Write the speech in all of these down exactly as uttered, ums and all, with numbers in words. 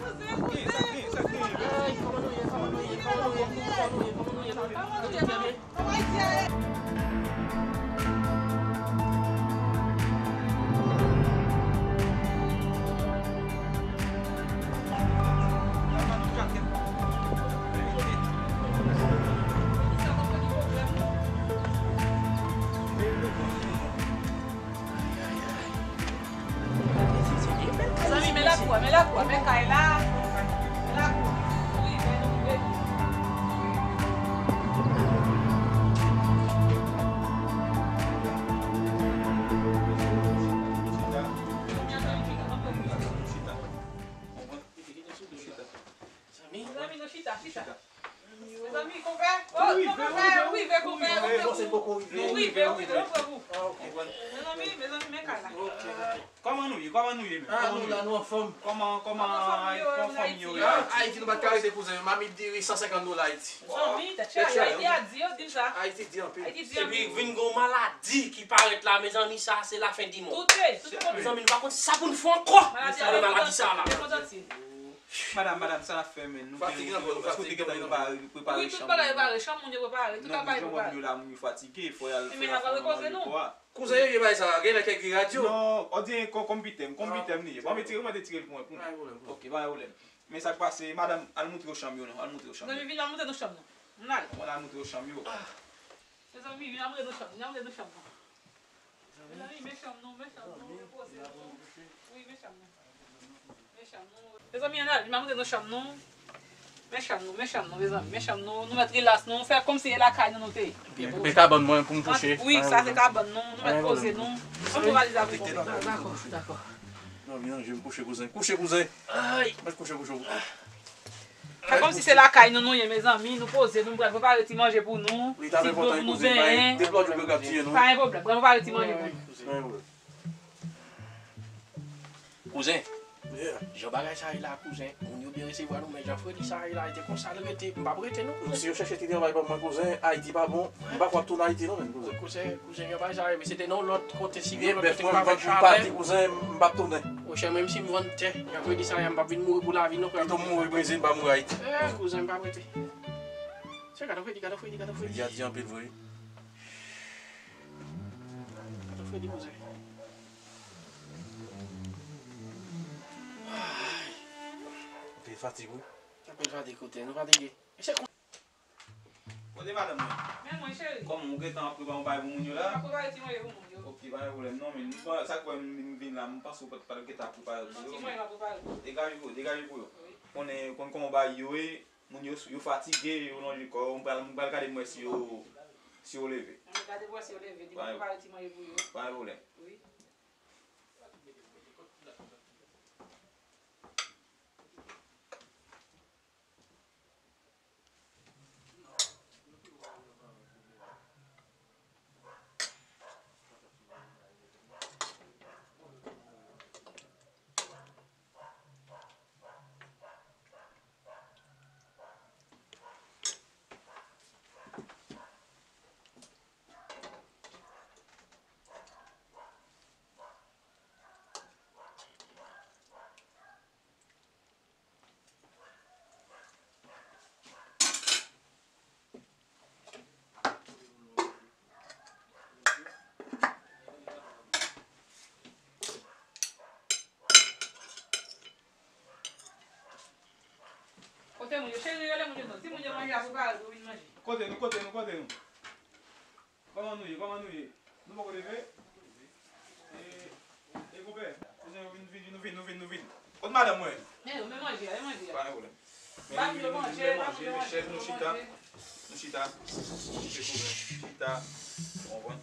Kouzen, kouzen, kouzen. Kòman nou ye, kòman nou ye, kòman nou ye, kòman nou ye, kòman nou ye, kòman nou ye, kòman nou ye, kòman nou ye. Mezanmi, men lakou a, men lakou a, men kay la. Men lakou a. Wi, men nou rive. Mezanmi, nou chita, chita. Mezanmi, konpè. Oh, nou konpè, ou rive, konpè, ou rive, ou rive, ou rive, ou rive. Mezanmi, mezanmi, men kay la. Kòman nou ye? Kòman nou ye menm? Ah, nou la, nou anfòm. Kòman, kòman, kòman fanmi yo ye? Ah, Ayiti, nou pa t ka rete kouzen. Mamit diri san senkant dola Ayiti. Mezanmi, tèt chaje. Ayiti a di, yo di m sa. Ayiti di anpil. Ayiti di anpil. Epi vin gon maladi ki parèt la, mezanmi, sa se lafen di mond. Tout, tout. Mezanmi, nou pa konn sa pou n fè ankò. Maladi sa la. Madanm, madanm, sa n ap fè, menm? Nou te, èske w te gentan prepare, prepare chanm? Wi, tout bagay prepare, chanm moun yo prepare, tout bagay prepare. Moun yo la, moun yo fatige, fò y al fè afè nan repo a. Kouzen, yo ye bay sa, genlè kèk vye radyo. Non, w di kò konpitè m, konpitè m li ye. Bon, men tire, mwen te tire l pou mwen, pou mwen. Pa gen pwoblèm. Ok, pa gen pwoblèm. Men sa k pase, madanm, al moutre yo chanm yo non, al moutre yo chanm yo. Mezanmi, vin al moutre nou chanm nou. Ann ale. Mwen al moutre yo chanm yo. Mezanmi, vin al moutre nou chanm, vin al moutre nou chanm nou. Mezanmi, men chanm nou, men chanm nou, repoze nou. Wi, men chanm nou. Men chanm nou. Mezanmi, ann al, vin al moutre nou chanm nou. Men chanm nou, men chanm nou, mezanmi, men chanm nou. Nou mèt rilas nou, fè kòmsi e lakay nou nou te ye. Men kabann mwen pou m kouche. Wi, sa se kabann nou, nou mèt poze nou. Ann pran valiz la pou nou. Dakò, dakò. Non, vin ranje m kouche kouzen. Kouche kouzen. Ay. Mèt kouche kouche. Fè kòmsi se lakay nou nou ye, mezanmi. Nou poze, nou pral prepare ti manje pou nou. Ti dlo pou nou benyen. Pa gen pwoblèm, pral prepare ti manje pou nou. Pa gen pwoblèm. Kouzen, Jan bagay sa ye la, kouzen, moun yo byen resevwa nou, men jan Fredi sa ye la, e te konsa l rete, m p ap rete non, kouzen. Si yo chèche ti travay ban mwen, kouzen, Ayiti pa bon, m pa kwè w ap tounen Ayiti non, menm, kouzen. Kouzen, kouzen, jan bagay sa ye, men se te nan yon lòt kote, si gen yon lòt kote m pa fè chalè. Vye bèf mwen, m vann yon pati, kouzen, m p ap tounen. Monchè, menm si m vann tè, jan Fredi sa ye, m p ap vin mouri pou lavi non, frè m. Pito m mouri Brezil, m pa mouri Ayiti. Eh, kouzen, m p ap rete. Se gade Fredi, gade Fredi, gade Fredi. Fredi a di anpil vre. Gade Fredi, kouzen. Ay. Anpil fatig, wi. Anpil fatig, kote nou fatige. E se kon- Kote madanm mwen? Men mwen, cheri. Kòman ou gentan ap prepare yon bagay pou moun yo la? M ap prepare ti manje pou moun yo. Ok, pa gen pwoblèm non, men m pa, sa k fè m, m vin la, m panse ou pa t, pa t gentan ap prepare pou yo. Non, ti manje m ap prepare pou yo. Degaje pou yo, degaje pou yo. Wi. Konnen, konn kòman bagay yo ye, moun yo, yo fatige, yo lonje kò yo, m pral, m pral gade m wè si yo, si yo leve. M gade pou wè si yo leve, di m prepare ti manje pou yo. Pa gen pwoblèm. Wi. Kote moun yo? Cheri, rele moun yo non. Di moun yo manje a prepare pou yo vin manje. Kote nou, kote nou, kote nou? Kòman nou ye? Kòman nou ye? Nou poko leve? E, e konpè, kouzen yo vin, vin, nou vin, nou vin, nou vin. Kot madanm mwen? Men, men manje a, men manje a. Pa gen pwoblèm. Men nou vin, nou vin, men manje, men chèz, nou chita. Nou chita. Chita. Ou konprann?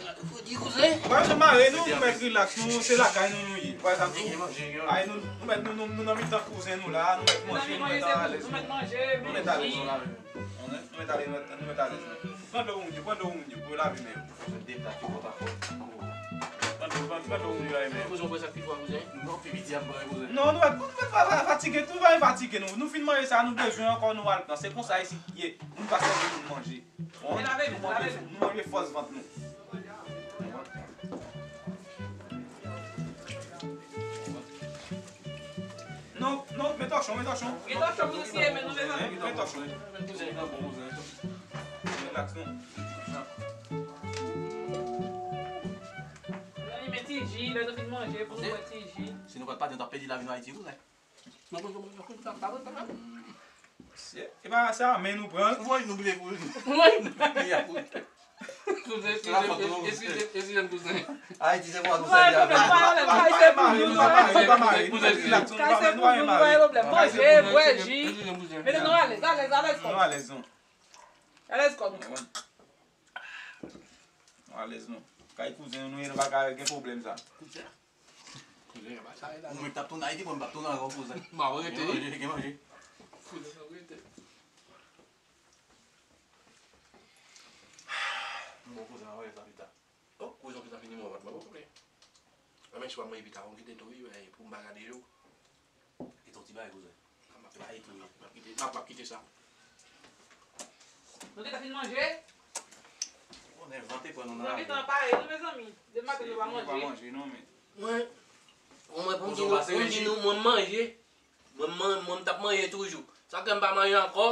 Ou di kouzen? Pa bezwen mare, nou, nou mèt rilaks, nou, se lakay nou, nou ye. Pa egzanp, nou, ay, nou, nou mèt, nou, nou, nou nan mitan kouzen nou la, nou mèt manje, nou mèt alèz, nou. Nou mèt alèz, nou la, men. Nou mèt alèz, nou mèt, nou mèt alèz, non. Pran dlo pou moun yo, pran dlo pou moun yo, pou yo lave men yo. Pran dlo, pran, pran dlo pou moun yo lave men yo. Kouzen, ou pran sa k pi fò, kouzen? Non, pi piti a m pran, kouzen. Non, nou mèt, nou mèt pa, pa fatige, nou pa fatige, nou. Nou fin manje sa nou bezwen ankò, nou al pran. Se konsa isit ye. Moun pa sèvi moun manje. Bon, nou manje, nou manje fòs vant nou. Non, non, men tòchon, men tòchon. Gen tòchon pou nou siye men nou, mezanmi. Men tòchon. Rilaks, non. Mezanmi, men ti ji, lè nou fin manje, pou nou bwè ti ji. Si nou pa t pati, nou t ap pèdi lavi nou Ayiti, wi, la. Non, non, non, non, non, sa pa bon, sa pa bon. Se, e pa sa, men nou pran. Woy, nou bliye pou li. Woy. Li a pou li. Kouzen, eskize, eskize, eskize m, kouzen. Ayiti, se pou nou sèvi avè l. Kay se pou nou, nou pa mare, nou pa mare, nou mèt rilaks, nou pa mare, nou pa mare. Manje, bwè ji. Mete nou alèz, alèz, alèz kòm. Nou alèz, non. Alèz kòm. Nou alèz, non. Kay kouzen nou ye, nou pa ka gen pwoblèm sa. Kouzen. Kouzen, pa sa la. Ou menm t ap tounen Ayiti, mwen m p ap tounen ankò, kouzen. M ap rete. Gen manje, gen manje. Kouzen, m ap rete. Bon, kouzen, m ap rete sa pita. Oh, kouzen, pita fini, mwen, mwen, mwen, mwen. Mwen, si w ap manje pita, mwen kite tou, wi, men pou m pa gade yo. Kite yon ti bagay, kouzen. M ap kite, m ap, m ap kite, m ap, m ap kite sa. Nou gentan fin manje? Ou konnen vant te pran nou nan la. Nou gentan pare, nou, mezanmi. Depi maten nou pa manje. Nou pa manje, non, men. Mwen, mwen, pou m di nou, pou m di nou, mwen, m manje. Mwen, mwen, mwen, m t ap manje toujou. Sa k fè m pa manje ankò,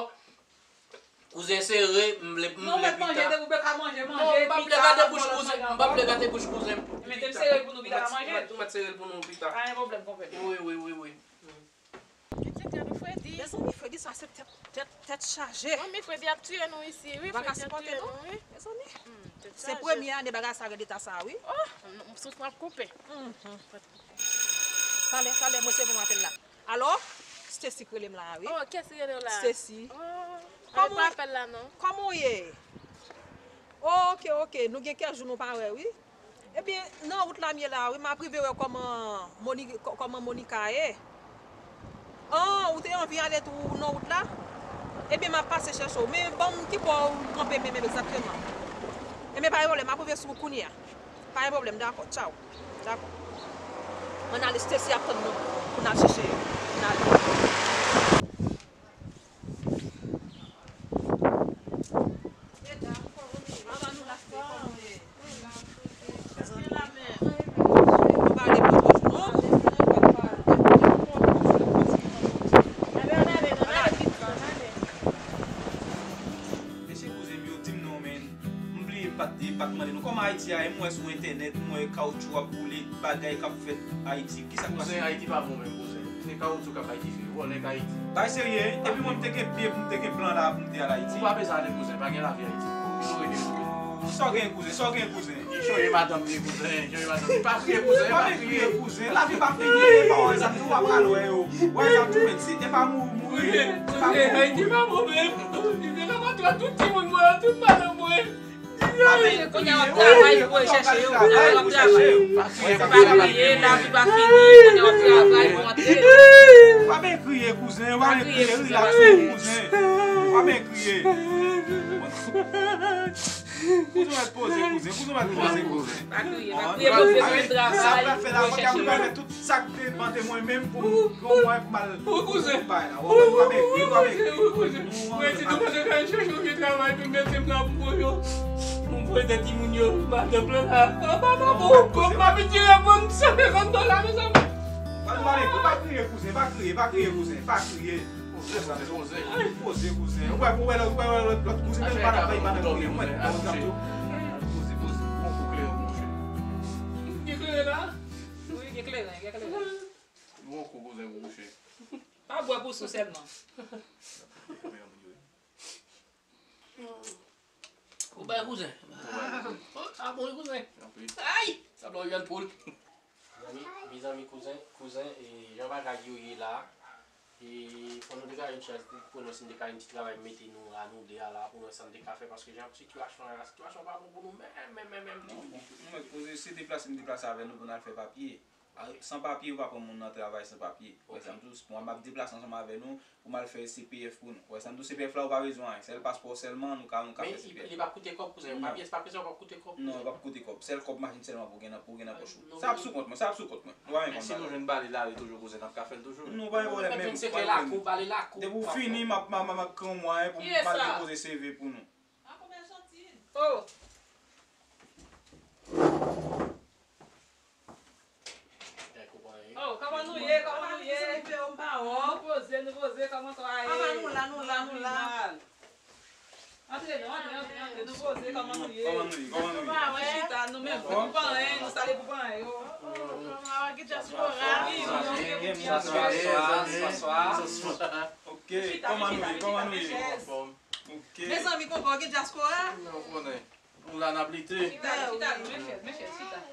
kouzen sere, m vle, m vle pita. Non, mèt manje, depi w pa ka manje, manje, pita, m ap manje. Non, m p ap leve ate bouch kouzen, m p ap leve ate bouch kouzen. Mete m sere l pou nou pita, n a manje. Ou mèt, ou mèt sere l pou nou pita. Pa gen pwoblèm, konpè. Wi, wi, wi, wi. Mezanmi, Fredi, sa se tèt, tèt, tèt chaje. Manmi, Fredi ap tiye nou isi, wi. Fredi ap tiye nou, wi. Mezanmi. Se premye ane bagay sa rele ta sa, wi. Oh, m souf m ap koupe. Talè, talè, mwen se mwen apèl la. Alo? Stacy k rele m la, wi. Oh, kiyès ki rele w la? Stacy. Oh, ale pou apèl la, non. Kòman w ye? Oke, oke, nou gen kèk jou nou pa wè, wi. Ebyen, nan wout la m ye la, wi, m ap rive wè kòman Moni-, kò-, kòman Monica ye. An, ou te anvi ale tou nan wout la? Ebyen, m ap pase chèche w. Men ban m ki bò ou kanpe menm egzakteman. Ebyen, pa gen pwoblèm, m ap rive sou ou kounye a. Pa gen pwoblèm, dakò, tchaw. Dakò. Ann ale, Stacy ap tann nou pou n al chèche, pou n ale. Mesye kouzen m yo, di m non, men. M bliye m pa t, pa t mande nou. Kòman Ayiti a ye? M wè sou entènèt, m wè kawotchou ap boule, bagay k ap fèt Ayiti. Kisa k pase? Kouzen, Ayiti pa bon menm, kouzen. Se kawotchou k ap bay dife. Vòlè k Ayiti. Bay serye, epi mwen m te gen pye, m te gen plan la pou m te al Ayiti. Ou pa bezwen ale, kouzen, pa gen lavi Ayiti. Ou rete, ou rete. Sa w gen, kouzen? Sa w gen, kouzen? Li chonje madanm li, kouzen. Li chonje madanm li. Pa kriye, kouzen, pa kriye. Pa kriye, kouzen. Lavi pa fini. E pa wè zam tou, w ap pral wè yo. Wè zam tou, men si e pa mou-, mouri. E pa mouri. Ayiti pa bon menm. Li te ka matwa tout timoun mwen, tout madanm mwen. Kounye a w ap travay pou w chèche yo. Kounye a w ap travay. Pa kriye, pa kriye. Lavi pa fini. Kounye a w ap travay pou w antre. Pa byen kriye, kouzen. Pa byen kriye, rilaks, kouzen. Pa byen kriye. Kouzen mèt poze, kouzen. Kouzen mèt poze, kouzen. Pa kriye, pa kriye, mwen bezwen travay pou chèche. Sa pral fè la, mwen ka pral fè tout sa k te bande mwen menm pou m gon mwen pou m al bay la. Ou pa byen kriye, ou pa byen kriye. Mwen di nou pa te ka chèche yon vye travay pou mete m la pou mwen yo. Pou m voye de timoun yo, madanm lan la. Papa, papa, bon, bon, papi di reponn san senkant dola, mezanmi. Pa, pa, pa kriye, kouzen, pa kriye, pa kriye, kouzen, pa kriye. Poze, poze, poze. Poze, kouzen. Ou wè, ou wè lòt, ou wè lòt, lòt kouzen, men pa nan, pa nan kriye. Ou wè, poze, poze, poze. Bon kou kleren, monchè. Gen kleren la? Wi, gen kleren, gen kleren. Bon kou, kouzen, monchè. Pa bwè pou sou sèlman. Ou bay kouzen. A bon, wi, kouzen. Ay, sa blan yon poul. Mezanmi, mezanmi, kouzen, kouzen, e jan bagay yo ye la, e fò nou te ka yon chans pou nou, si n te ka yon ti travay mete nou a nou de a la, pou nou sa n te ka fè, paske jan sitiyasyon an, sitiyasyon pa bon pou nou menm, menm, menm, menm ditou, ditou. Mwen, kouzen, se deplase m deplase avè nou pou n al fè papye. A, san papye, yo pa pran moun nan travay san papye. Wè sa m di w, mwen m ap deplase ansanm avè nou pou m al fè C P F pou nou. Wè sa m di w, C P F la, ou pa bezwen anyen. Sèl paspò sèlman, nou ka, nou ka fè C P F. Men li p ap koute kòb, kouzen. Papye, papye sa w p ap koute kòb. Non, li p ap koute kòb. Sèl kòb machin sèlman pou gen nan, pou gen nan pòch ou. Sa ap sou kont mwen, sa ap sou kont mwen. Ou pa gen kòb la. Men si nou jwenn bale lari toujou, kouzen, n ap ka fè l toujou. Non, pa gen pwoblèm menm. Depi w fini, m ap, m ap, m ap, m ap kre yon mwayen pou m al depoze C V pou nou. Oh! Oh, kòman nou ye? Kòman nou ye? Nou poze, nou poze, kòman sa ye? Apa nou la, nou la, nou la. Antre non, antre, antre, antre. Nou poze, kòman nou ye? Kòman nou ye? Kòman nou ye? Chita, nou menm, pou panyen, nou sale pou panyen yo. Gen dyaspora. Wi, wi, wi, wi. Bonswa, bonswa, bonswa. Ok, kòman nou ye? Kòman nou ye? Ok. Mezanmi, konpè, gen dyaspora? Ou konnen. Nou la n ap lite. Chita, chita, non, men chèf, men chèf, chita.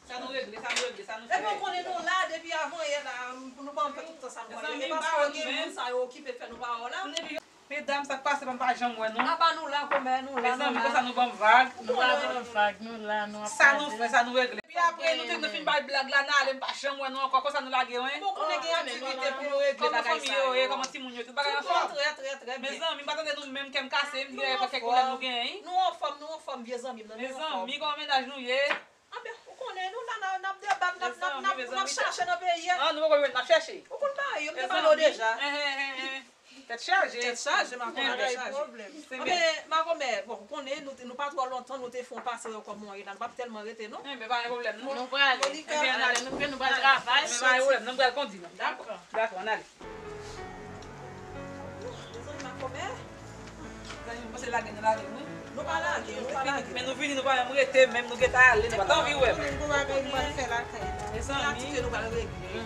Sa nou regle, sa nou regle, sa nou fè. Epi w konnen nou la depi avan yè la, pou nou pa fè tout tan sa nou pran. Mezanmi, m pa wè gen moun sa yo okipe fè nou pa wè w la. Medam, sa k pase, m pa janm wè nou. Apa nou la, kòmè, nou la, nou la. Mezanmi, konsa nou ban m vag. Nou la ban m vag, nou la, nou ap... Sa nou fè, sa nou regle. Epi apre, nou te, nou fin bay blag la, n ale, m pa janm wè nou ankò. Konsa nou lage, wi. Bon, konnen gen aktivite pou nou regle bagay sa yo. Kòman fanmi yo ye, kòman timoun yo, tout bagay anfòm. Trè, trè, trè byen. Mezanmi, m pa tande nou menm, kè m kase, m di kèk pwoblèm nou genyen. Nou anfòm, nou anfòm, vye zanmi m nan, nou anfòm. Mezanmi, kòman mennaj nou ye? Anben, ou konnen, nou la, n ap, n ap debat, n ap, n ap, n ap, n ap chache nan peyi a. Ah, nou poko jwenn, n ap chache. Ou konn pa yo, m te pale w deja. Tèt chaje. Tèt chaje, makomè, tèt chaje. Anben, makomè, bon, ou konnen, nou, nou pa twò lontan, nou te fè yon pase ankò mwen la, nou p ap tèlman rete, non. Enben, pa gen pwoblèm, non. Nou prale. Monica, enben, ann ale, nou, nou pral travay. Enben, pa gen pwoblèm, non, m pral kondi, non. Dakò. Dakò, ann ale. Mezanmi, makomè. Zanmi m, panse lage nou lage nou. Nou pa lage, nou pa lage. Men nou vini, nou pa menm rete, menm nou gentan ale, nou pa t anvi wè m. Nou gen bagay pou nou fè lakay la. Mezanmi. Gen aktivite nou pral regle.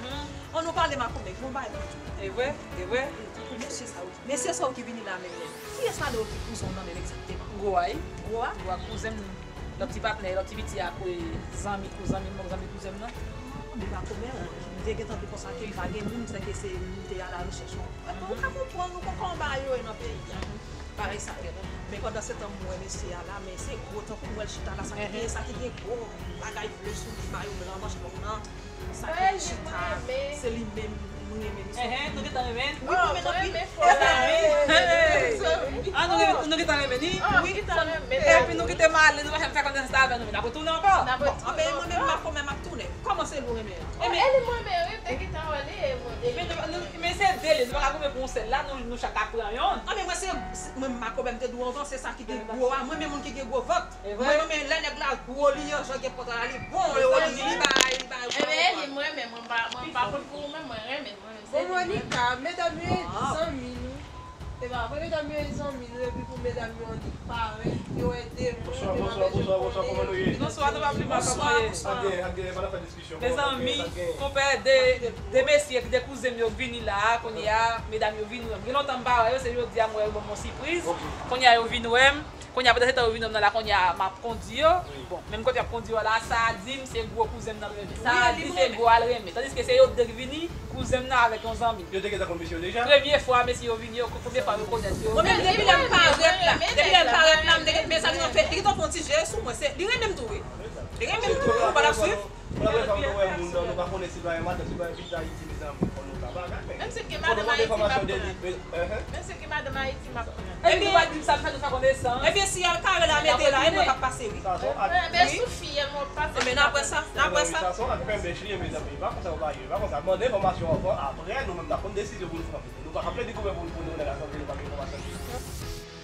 An nou pale makomè, gen yon bagay pou di. E vre, e vre. Tankou mesye sa yo, mesye sa yo ki vini la menm menm. Kiyès ladan yo ki kouzen w nan menm egzakteman? Gwo a, wi. Gwo a? Gwo a kouzen m. Lòt ti patnè, lòt ti piti a, zanmi, kou zanmi m, zanmi kouzen m nan. Anben makomè, m te gentan di konsa ke pa gen moun, se ke se, m te a la rechèch yon. Ou ka konprann, ou konn kòman bagay yo ye nan peyi a. Bagay sa fèt. Men pandan se tan, m wè mesye a la, men se gwo tankou m wè l chita la, sa ki gen, sa ki gen gwo bagay ble sou li, mayo blan, manch long nan, sa ki chita, se li menm, m renmen li. Enhen, nou gentan renmen? Wi, mwen menm anpil. Mezanmi. Ah, nou gen- nou gentan renmen li? Wi. Epi nou kite m ale, nou pa janm fè konn sa avè nou, men n ap retounen ankò. Bon, anben mwen menm m ap, mwen m ap tounen. Kòman se li w renmen an? Enben, e li m renmen, wi, m te gentan wè li, e mwen de li. Men se de li, nou pa ka goumen pou yon sèl la, nou, nou chak ap pran yonn. Anben mwen se, mwen m pa konbyen m te di w anvan, se sa ki gen gwo a, mwen renmen moun ki gen gwo vant. Mwen renmen lè nèg la gwo, li an jan gen pòt la, li bon, li, li bay, li bay. Enben e li m renmen, mwen pa, mwen pa konn pou ou, men mwen renmen, mwen renmen. Bon, Monica, medam yo e zanmi nou. E pa vre, medam yo e zanmi nou, epi pou medam yo annik parèt, yo wè de moun, yo pa bezwen konnen. Bonswa, nou pa pli mal, kòman ye? Mezanmi, konpè, de, de mesye ki de kouzen m yo k vini la a, kounye a, medam yo vini wè m. Gen lontan m pa wè yo, se jodi a m wè yo ban m yon sipriz. Kounye a yo vin wè m. Kounye a, pandan se tan yo vin wè m nan la, kounye a, m ap kondi yo. Bon, menm kote y ap kondi yo la, sa a di m se gwo kouzen m nan l renmen. Sa a di se gwo a l renmen. Tandiske se yo de k vini, kouzen m nan avèk yon zanmi. Yo te gentan konn mesye yo deja? Premye fwa mesye yo vini, yo, premye fwa yo konèt yo. Mwen menm, depi lè m parèt la, depi lè m parèt la, m te gen, men sa li nan fè, li gentan fè yon ti je sou mwen. Se, li renmen m tou, wi. Li renmen m tou, wi, ou pa t ap swiv? Pou la premye fwa nou wè moun nan, nou pa konnen si l pa yon madanm, si l pa yon pitit Ayiti, mezanmi, fò nou ta bagay, men. Menm si l gen madanm Ayiti, m ap pran. Menm si l gen madanm Ayiti, m ap pran. Epi nou pa di m sa, m fè nou fè konesans. Ebyen, si y al kare la, mete la, e mwen k ap pase, wi. Sa se yon ak. Ebyen, sou fi, e mwen k ap pase. Ebyen, n ap wè sa, n ap wè sa. Sa se yon ak penbèch li ye, mezanmi. E pa konsa yo pa ye, e pa konsa. Mande enfòmasyon anvan, apre, nou menm, n ap pran desizyon pou nou pran. Nou pa ka plede goumen pou nou, pou nou nèg la sanble nou pa gen enfòmasyon.